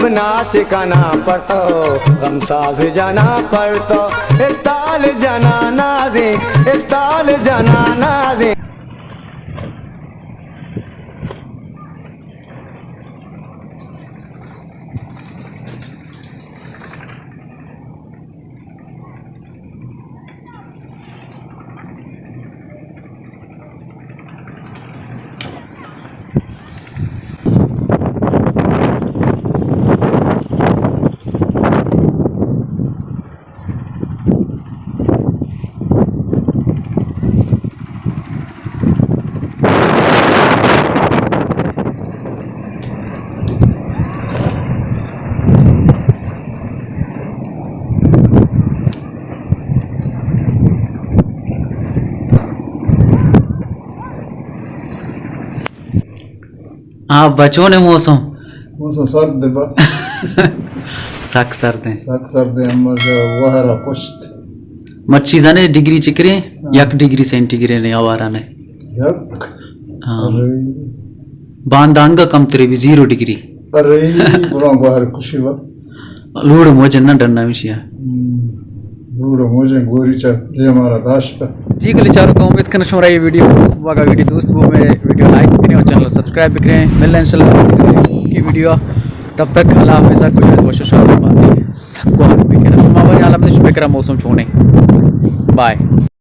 ناچ کناں پر تو، غم ساز جناں پر تو، استال جناں نازیں، استال جناں نازیں۔ ہاں، بچون موسم۔ موسم سرد با۔ سک سرد ایں۔ سک سرد ایں، ہمر وہرا پشت۔ مرچی زانے ڈگری چکریں؟ ہاں۔ یک ڈگری سینٹی گریڈ ایں آوارا نے۔ یک؟ ہاں۔ ارے۔ باندانگا کم ترے بھی زیرو ڈگری۔ ارے، گڑا گوہر کشی با۔ لوڑ موجن نہ ڈنّا مشیا۔ ہم۔ لوڑ موجن گوری چا دے ہمارا داشتا۔ جی گلے چاروں کو امید کرنا شمارا یہ ویڈیو دوست بوگا، ویڈیو دوست بو میں ویڈیو لائک کریں اور چینل سبسکرائب بھی کریں۔ ملنا انشاءاللہ کی ویڈیو، تب تک اللہ حافظ، کچھ وش شاد بات سکو بھی کرنا شما بھائی عالم نے شما کرا موسم چھونے۔ بائے۔